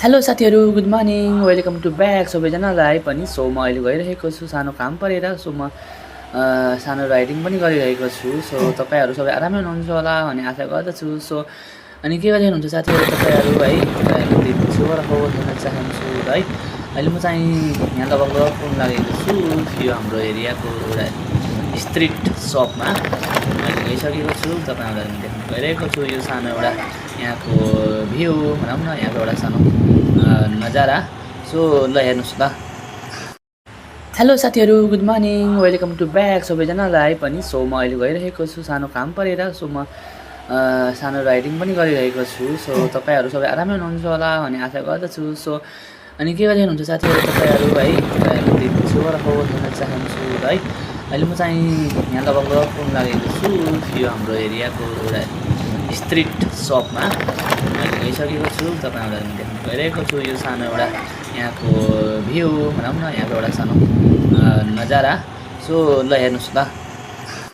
Hello साथीहरू, good morning, welcome to back सबैजनालाई पनि। सो म अहिले गइरहेको छु सानो काम परेर। सो म सानो राइडिङ पनि गरिरहेको छु। सो तपाईँहरू सबै आरामै हुनुहुन्छ होला भन्ने आशा गर्दछु। सो अनि के गरिरहनुहुन्छ साथीहरू तपाईँहरू है, तपाईँहरू छेउबाट खबर दिन चाहन्छु है। अहिले म चाहिँ यहाँ लगभग पुग्न लागेको छु यो हाम्रो एरियाको एउटा स्ट्रिट सपमा मैले गइसकेको छु। तपाईँहरूलाई म देखाउन गइरहेको छु यो सानो एउटा यहाँको भ्यू भनौँ न, यहाँको एउटा सानो नजारा। सो ल हेर्नुहोस् ल। हेलो साथीहरू, good morning, welcome to back सबैजनालाई पनि। सो म अहिले गइरहेको छु सानो काम परेर। सो म सानो राइडिङ पनि गरिरहेको छु। सो तपाईँहरू सबै आरामै हुनुहुन्छ होला भन्ने आशा गर्दछु। सो अनि के गरिरहनुहुन्छ साथीहरू तपाईँहरू है, तपाईँहरू छेउबाट खबर दिन चाहन्छु है। अहिले म चाहिँ यहाँ लगभग पुग्न लागेको छु यो हाम्रो एरियाको एउटा स्ट्रिट सपमा मैले गइसकेको छु। तपाईँहरूलाई म देखाउन गइरहेको छु यो सानो एउटा यहाँको भ्यू भनौँ न, यहाँको एउटा सानो नजारा। सो ल हेर्नुहोस् ल।